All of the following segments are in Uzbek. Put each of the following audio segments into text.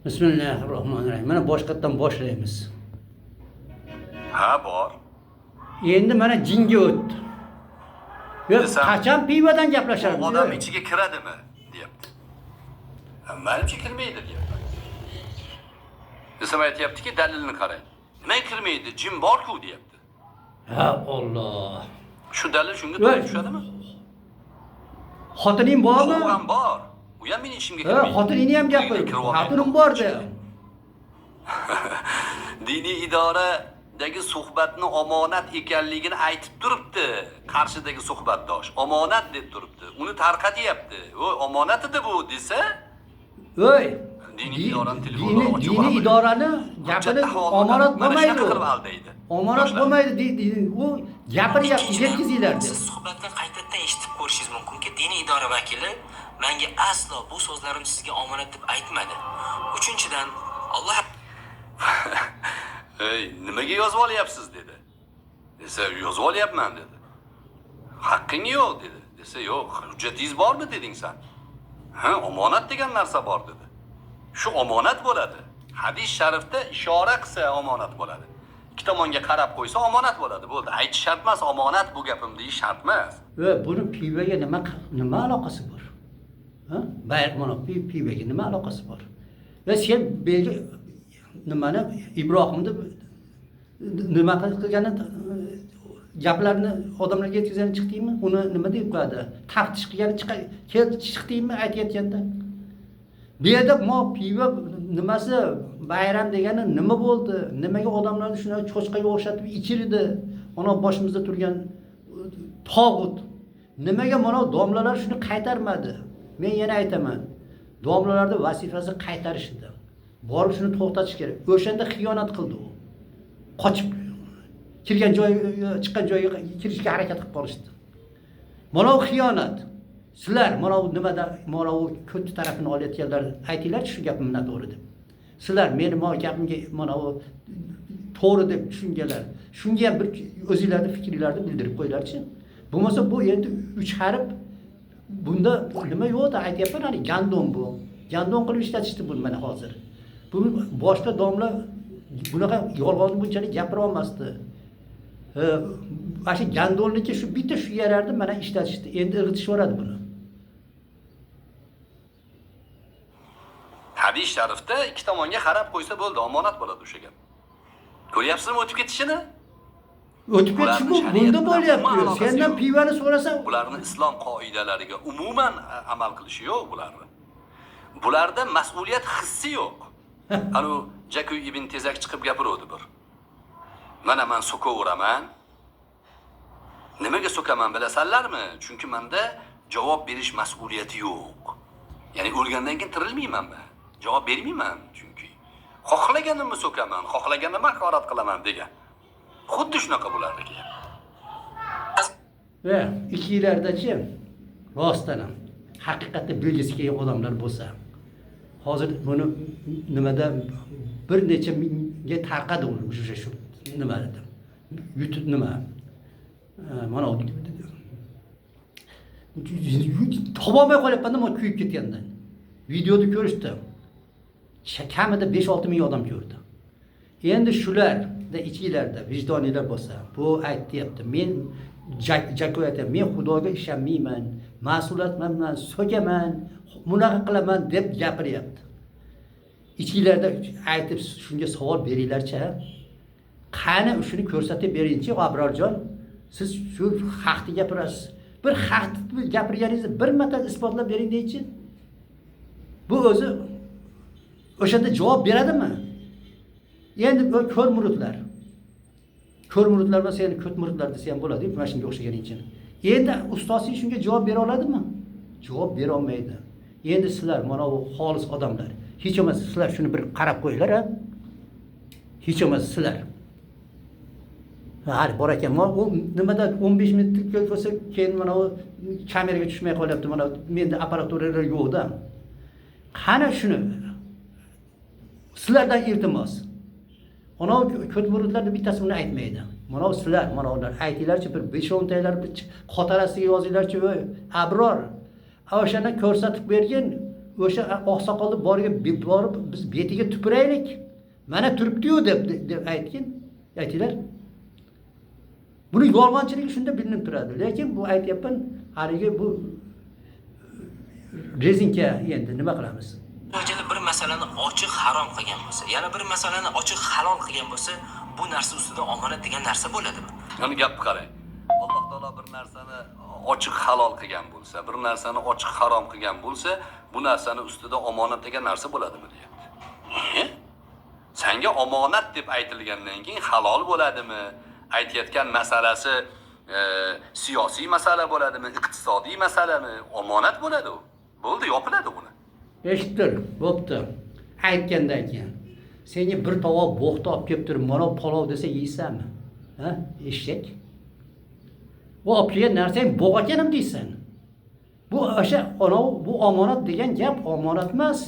Bismillahirrohmanirrohim. Mana boshqatdan boshlaymiz. Ha, bor. Endi mana jinga o'tdi. Yo, Desam, qachon pivodan gaplashamiz? Bu odam ichiga kiradimi, deyapti. Manimcha kirmaydi, deyapti. Desam aytyaptiki, dalilni qarang. Nima kirmaydi? Jin bor-ku, deyapti. Ha, Alloh. Shu dalil shunga to'g'ri tushadimi? Xotining bormi? Tovuq ham bor. U ham meni ishimga Ha, kirmaydi. xotiningni ham gapir. Kirib olmaydi. Xotinim bor de. Diniy idoradagi suhbatni omonat ekanligini aytib turibdi. Qarshidagi suhbatdosh omonat deb turibdi. Uni tarqatyapti. O omonat edi bu desa, Ey, diniy idorani telefonlari ochiq diniy bo'ladi. idorani gapini Hujjatda omonat mana bo'lmaydi. shunaqa qilib aldaydi. Omonat Yoshlar. bo'lmaydi u gapiryapti, Ikkinchidan, yetkazinglar deb. siz suhbatni qaytadan eshitib ko'rishingiz mumkinki, diniy idora vakili menga aslo bu so'zlarim sizga omonat deb aytmadi. Uchinchidan, Alloh Ey, nimaga yozib olyapsiz dedi. Desa, yozib olyapman dedi. Haqqing yo'q dedi. Desa, yo'q, hujjatingiz bormi deding sen? Ha, omonat degan narsa bor dedi. Shu omonat bo'ladi. Hadis sharifda ishora qilsa omonat bo'ladi. Ikki tomonga qarab qo'ysa omonat bo'ladi. Bo'ldi. Aytish shart emas, omonat bu gapim deyish shart emas. Va buni pivoga nima aloqasi bor? Ha? Bayram mana pivoga nima aloqasi bor? Va sen belgi nimani Ibrohimni nima qilgani gaplarni odamlarga yetkazgani chiqdingmi? Uni nima deb qo'yadi? Taftish qilgani chiqdingmi aytayotganda? Bu yerda mo pivo nimasi bayram degani nima bo'ldi? Nimaga odamlarni shunday cho'chqaga o'xshatib ichirdi? Mana boshimizda turgan tog'ut. Nimaga mana domlalar shuni qaytarmadi? Men yana aytaman. Domlalarning vazifasi qaytarish edi. Borib shuni to'xtatish kerak. O'shanda xiyonat qildi u. Qochib kirgan joyi, chiqqan joyiga kirishga harakat qilib qolishdi. Mana bu xiyonat. Sizlar mana bu nimada, mana bu ko'ti tarafini olayotganlar aytinglar shu gapim noto'g'ri deb. Sizlar meni mana gapimga mana bu to'g'ri deb tushunganlar. Shunga ham bir o'zingizlarning fikringizni bildirib qo'yinglarchi. Bo'lmasa bu endi 3 harf bunda nima yo'q da aytyapman, hali gandon bu. Gandon qilib ishlatishdi buni mana hozir. Bu boshqa domla bunaqa yolg'onni bunchalik gapira olmasdi. Mana shu gandonniki shu bitta shu yarardi mana ishlatishdi. Endi irg'itishvoradi buni. Hadis sharifda ikki tomonga qarab qo'ysa bo'ldi, omonat bo'ladi o'sha gap. Ko'ryapsizmi o'tib ketishini? O'tib ketish bu bunda bo'lyapti. Sendan pivani so'rasam, bularni islom qoidalariga umuman amal qilishi yo'q bularni. Bularda mas'uliyat hissi yo'q. Anu Jakuy ibn Tezak chiqib gapiruvdi bir. Mana men so'kaveraman. Nimaga so'kaman bilasanlarmi? Chunki menda javob berish mas'uliyati yo'q. Ya'ni o'lgandan keyin tirilmayman men. Javob bermayman chunki. Xohlaganimni so'kaman, xohlaganimni haqorat qilaman degan. Xuddi shunaqa bularniki. Va ikkilardachi rostdan ham haqiqatni bilgisi kelgan odamlar bo'lsa, hozir buni nimada bir necha mingga tarqadi uni o'sha shu nima edi? YouTube nima? Mana topolmay qolyapman nima kuyib ketgandan. Videoda ko'rishdi. Kamida 5-6 ming odam ko'rdi. Endi shularda ichinglarda vijdoninglar bo'lsa, bu aytyapti. Men Jakoy aytyapti, men Xudoga ishonmayman, mas'uliyatmanman, so'kaman, bunaqa qilaman deb gapiryapti. Ichinglarda aytib shunga savol beringlarchi. Qani shuni ko'rsatib beringchi, Abrorjon, siz shu haqni gapirasiz. Bir haqni gapirganingizni bir marta isbotlab bering deychi. Bu o'zi o'shanda javob beradimi? Endi bu ko'r muridlar. Ko'r muridlar emas, endi ko't muridlar desa ham bo'ladi, mana shunga o'xshagan inchini. Endi ustozing shunga javob bera oladimi? Javob bera olmaydi. Endi sizlar mana bu xolis odamlar, hech bo'lmasa sizlar shuni bir qarab qo'yinglar, ha? Hech bo'lmasa sizlar. Hali bor ekan, u nimada 15 minut bo'lsa, keyin mana u kameraga tushmay qolyapti, mana menda apparaturalar yo'q-da. Qani shuni sizlardan iltimos. Ana ko't muridlarning bittasi buni aytmaydi. Mana sizlar, mana ular aytinglarchi, bir 5-10 taylar bir xotirasiga yozinglarchi, ey Abror. O'shani ko'rsatib bergin, O'sha oqsoqolni boriga borib biz betiga tupuraylik. Mana turibdi-yu deb deb aytgin. Aytinglar. Buni yolg'onchiligi shunda bilinib turadi. Lekin bu aytyapman, haligi bu rezinka, endi nima qilamiz? Jalla bir masalani ochiq harom qilgan bo'lsa, yana bir masalani ochiq halol qilgan bo'lsa, bu narsa ustida omonat degan narsa bo'ladimi? Mana gapni qarang. Alloh taolo bir narsani ochiq halol qilgan bo'lsa, bir narsani ochiq harom qilgan bo'lsa, bu narsani ustida omonat degan narsa bo'ladimi deyapti. E? Sanga omonat deb aytilgandan keyin halol bo'ladimi? Aytayotgan masalasi siyosiy masala bo'ladimi, iqtisodiy masalami? Omonat bo'ladi u. Bo'ldi, yopiladi uni. Eshittir, bo'pti. Aytgandan keyin senga bir tovoq bo'xta olib kelib turib, mana palov desa yeysanmi? Ha, eshak? Bu olib kelgan narsang bo'q ekanim deysan. Bu o'sha anov bu omonat degan gap omonat emas.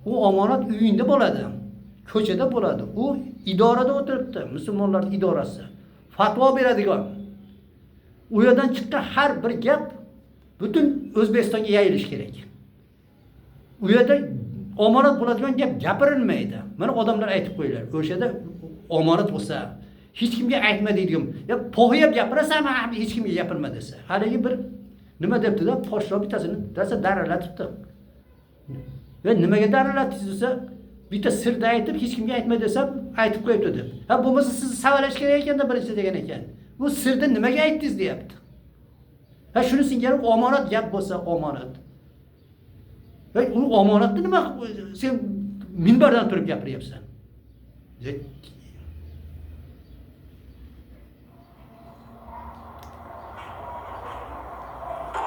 U omonat uyingda bo'ladi. Ko'chada bo'ladi. U idorada o'tiribdi, musulmonlar idorasi. Fatvo beradigan. U yerdan chiqqan har bir gap butun O'zbekistonga yayilishi kerak. U yerda omonat bo'ladigan gap gapirilmaydi. Mana odamlar aytib qo'ydilar. O'sha yerda omonat bo'lsa, hech kimga aytma deydigan. Ya po'yab gapirasanmi, hech kimga gapirma desa. Haligi bir nima debdi-da, poshsho bittasini desa daralatibdi. Va nimaga daralatdingiz desa, bitta sirni aytib hech kimga aytma desam, aytib qo'yibdi deb. Ha, bo'lmasa sizni savalash kerak ekanda birinchi degan ekan. Bu sirni nimaga aytdingiz deyapti. Ha, shuni singari omonat gap bo'lsa, omonat. Va u omonatni nima sen minbardan turib gapiryapsan?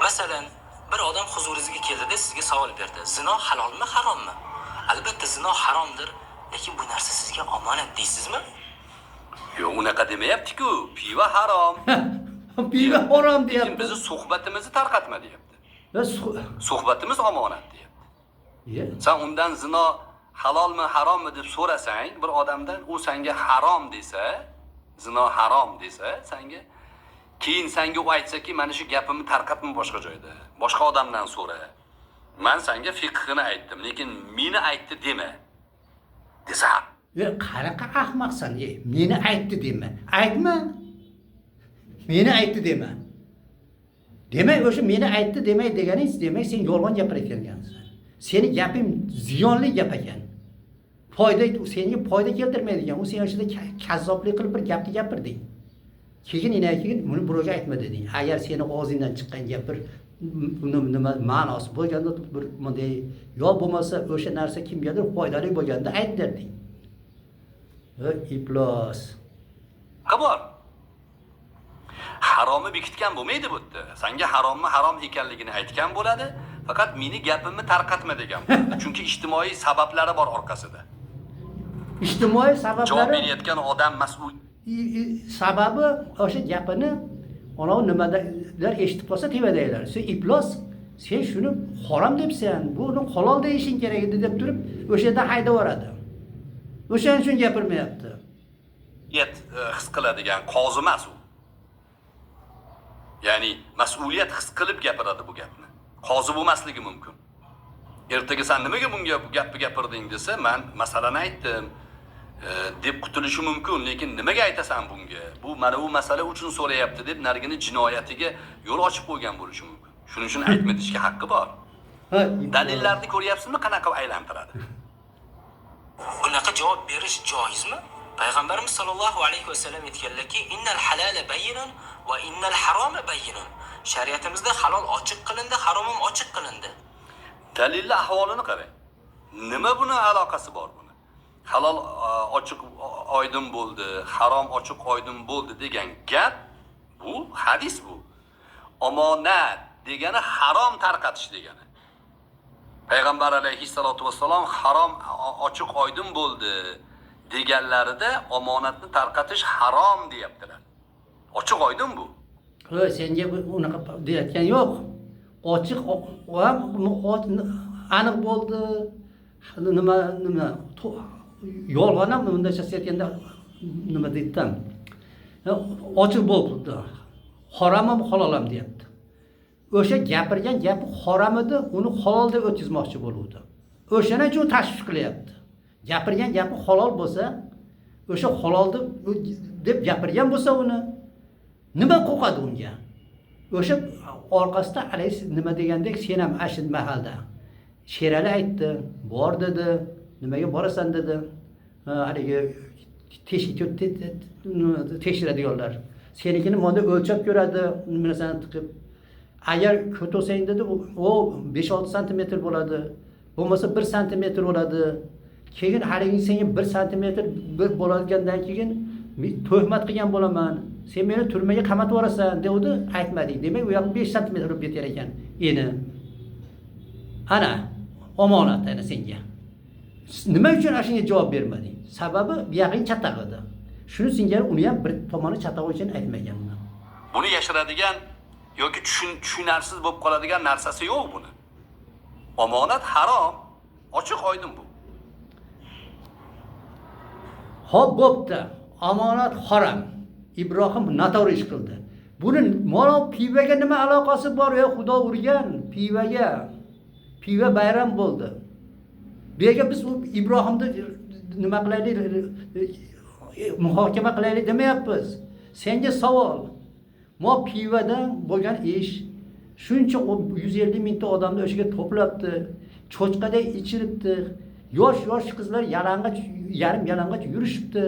Masalan, bir odam huzuringizga keldida sizga savol berdi. Zino halolmi, harommi? Albatta zino haromdir, lekin bu narsa sizga omonat deysizmi? Yo'q, unaqa demayapti-ku. Piva harom. Piva harom Lekin deyapti. bizni suhbatimizni tarqatma deyapti. Va Suhbatimiz omonat deyapti. Ye. Sen undan zino halolmi, harommi deb so'rasang bir odamdan, u senga harom desa, zino harom desa senga, keyin senga u aytsaki, mana shu gapimni tarqatma boshqa joyda, boshqa odamdan so'ra. Men senga fiqhini aytdim, lekin meni aytdi dema. Desa, Ye, qanaqa ahmoqsan, ye, meni aytdi dema. Aytma. Meni aytdi dema. Demak, o'sha meni aytdi demay deganingiz, demak sen yolg'on gapirayotgansan. Seni gaping ziyonli gap ekan. Foyda, senga foyda keltirmaydigan. U sen o'shada kazzoblik qilib bir gapni gapirding. Keyin keyin buni birovga aytma deding. Agar seni og'zingdan chiqqan gap bir nima ma'nosi bo'lganda, bir bunday yo bo'lmasa o'sha narsa kimgadir foydali bo'lganda ayt derding. Iflos. Bor. Haromni bekitgan bo'lmaydi bu yerda. Senga harommi harom ekanligini aytgan bo'ladi, faqat meni gapimni tarqatma degan bo'ladi. Chunki ijtimoiy sabablari bor orqasida. Ijtimoiy Javob sabablari berayotgan odam mas'ul. Sababi o'sha gapini ana nimalar eshitib qolsa tevadaylar. Sen iflos, sen shuni harom debsan, buni halol deyishing kerak edi deb turib o'sha yerdan haydab yuboradi. O'shaning uchun gapirmayapti. Mas'uliyat his qiladigan qozi emas u. Ya'ni mas'uliyat his qilib gapiradi bu gapni. Qozi bo'lmasligi mumkin. Ertaga sen nimaga bunga bu gapni gapirding desa, men masalani aytdim deb qutulishi mumkin, lekin nimaga aytasan bunga? Bu mana bu masala uchun so'rayapti deb narigini jinoyatiga yo'l ochib qo'ygan bo'lishi mumkin. Shuning uchun aytma deyishga haqqi bor. Ha, Dalillarni ko'ryapsizmi, qanaqa aylantiradi? Bunaqa javob berish joizmi? Payg'ambarimiz sollallohu alayhi vasallam aytganlarki, innal halala bayyinun va innal haroma bayyinun. Shariatimizda halol ochiq qilindi, harom ham ochiq qilindi. Dalilli ahvolini qarang. Nima buni aloqasi bor buni? Halol ochiq oydin bo'ldi, harom ochiq oydin bo'ldi degan gap bu hadis bu. Omonat degani harom tarqatish degani. Payg'ambar alayhissalatu vassalom harom ochiq oydin bo'ldi deganlarida omonatni tarqatish harom deyaptilar. Ochiq oydin bu. Qo'y, senga bu unaqa deyotgan yo'q. Ochiq ham aniq bo'ldi. Nima nima yolg'on ham bundacha aytganda nima deydi-da? Ochiq bo'ldi. Harom ham halol ham deyapti. O'sha gapirgan gapi harom edi, uni halol deb o'tkazmoqchi bo'luvdi. O'shaning uchun tashvish qilyapti. Gapirgan gapi halol bo'lsa, o'sha halol deb gapirgan bo'lsa uni nima qo'qadi unga? O'sha orqasida alayhi nima degandek, sen ham ana shu mahalda Sherali aytdi, bor dedi, nimaga borasan dedi. Haligi teshik tekshiradiganlar. Senikini monda o'lchab ko'radi, narsani tiqib. Agar ko'tarsang dedi, u 5-6 santimetr bo'ladi. Bo'lmasa 1 santimetr bo'ladi. Keyin haligi senga 1 santimetr bir bo'lgandan keyin tuhmat qilgan bo'laman. Sen meni turmaga qamatib yuborasan devdi, aytmading. Demak, u yoq 5 santimetr bo'lib ketar ekan. Eni. Ana, omonat ana senga. Nima uchun ana shunga javob bermading? Sababi bu yog'ing chataq edi. Shuni singari uni ham bir tomoni chataq uchun aytmagan uni. Buni yashiradigan yoki tushunarsiz bo'lib qoladigan narsasi yo'q buni. Omonat harom, ochiq oydin bu. Xo'p, bo'pti. Omonat harom. Ibrohim noto'g'ri ish qildi. Buni mana pivaga nima aloqasi bor? Ey Xudo urgan pivaga. Piva bayram bo'ldi. Bu yerga biz u Ibrohimni nima qilaylik, muhokama qilaylik demayapmiz. Senga savol. Mo pivadan bo'lgan ish shuncha 150 mingta odamni o'shaga to'plabdi, cho'chqaday ichiribdi, yosh-yosh qizlar yalang'och, yarim yalang'och yurishibdi.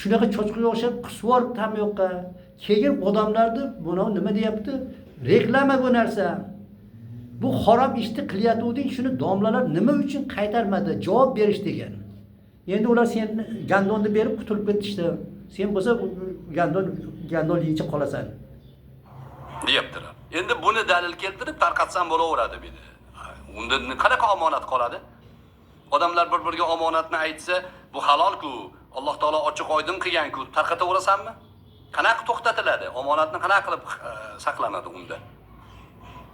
Shunaqa cho'chqaga o'xshab qusib yuboribdi hamma yoqqa. Keyin odamlarni buni nima deyapti? Reklama bu narsa. Bu harom ishni qilyatuvding, shuni domlalar nima uchun qaytarmadi? Javob berish degan. Endi ular seni gandonni berib qutulib ketishdi. Sen bo'lsa gandonligicha qolasan. Deyaptilar. Endi buni dalil keltirib tarqatsam bo'laveradi bu yerda. Unda qanaqa omonat qoladi? Odamlar bir-biriga omonatni aytsa, bu halol-ku, Alloh taolo ochiq oydin qilgan-ku, tarqataverasanmi? Qanaqa to'xtatiladi? Omonatni qanaqa qilib saqlanadi unda?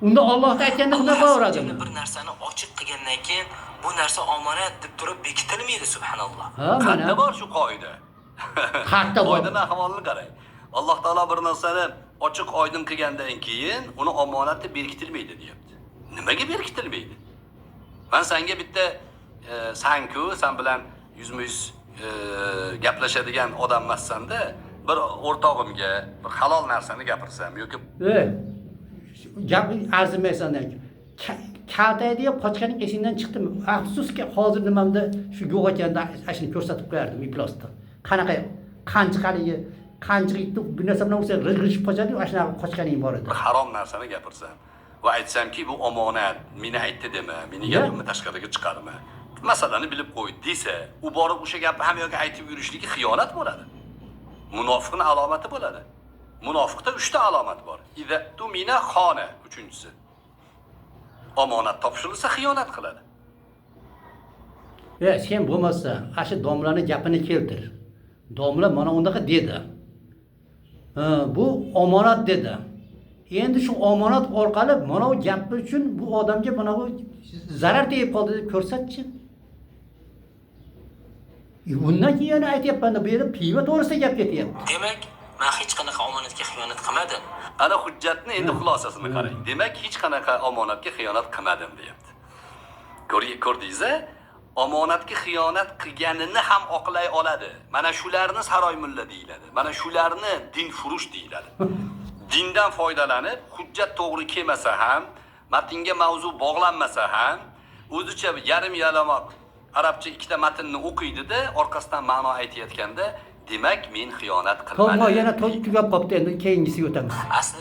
Unda Allohni aytganini Alloh xudo azza va qilaveradimi? jalla bir narsani ochiq qilgandan keyin bu narsa omonat deb turib bekitilmaydi, subhanalloh. Ha, Qayerda mana. bor shu qoida? Qayerda bor? Qoidani ahvolini qarang. Alloh taolo bir narsani ochiq oydin qilgandan keyin uni omonat deb berkitilmaydi deyapti. Nimaga berkitilmaydi? Men senga bitta san-ku, sen bilan yuzma-yuz gaplashadigan odam emassan-da, bir o'rtog'imga bir halol narsani gapirsam yoki Gap arzimaysan demak. Kaltaydi qochganing esingdan chiqdimi? Afsuski hozir nimamda shu yo'q ekanda, shuni ko'rsatib qo'yardim iflosda. Qanaqa qanchiq haligi qanchiq itni bir narsa bilan ursa g'ij-g'ij qochadi, ana shunaqa qochganing bor edi. bir harom narsani gapirsam va aytsamki bu omonat, meni aytdi dema, meni gapimni tashqariga chiqarma. Masalani bilib qo'y desa, u borib o'sha gapni hamma yoqqa aytib yurishligi xiyonat bo'ladi. Munofiqning alomati bo'ladi. Munofiqda 3 ta alomat bor. Iza tumina xona uchinchisi. Omonat topshirilsa xiyonat qiladi. Sen bo'lmasa, ana shu domlani gapini keltir. Domla mana undaqa dedi. Bu omonat dedi. Endi shu omonat orqali mana bu gap uchun bu odamga mana bu zarar tegib qoldi deb ko'rsatchi. Bundan keyin yana aytyapman, bu yerda piva to'g'risida gap ketyapti. Demak, men hech qanaqa omonatga xiyonat qilmadim. Ana hujjatni endi xulosasini qarang. Demak, hech qanaqa omonatga xiyonat qilmadim deyapti. Ko'rdingiz-a? Omonatga xiyonat qilganini ham oqlay oladi. Mana shularni saroy mulla deyiladi. Mana shularni din furush deyiladi. Dindan foydalanib, hujjat to'g'ri kelmasa ham, matnga mavzu bog'lanmasa ham, o'zicha yarim yalamoq arabcha ikkita matnni o'qiydi-da, orqasidan ma'no aytayotganda, demak men xiyonat To'g'ri, qilmadim. yana tugab qolibdi, endi keyingisiga o'tamiz. Aslida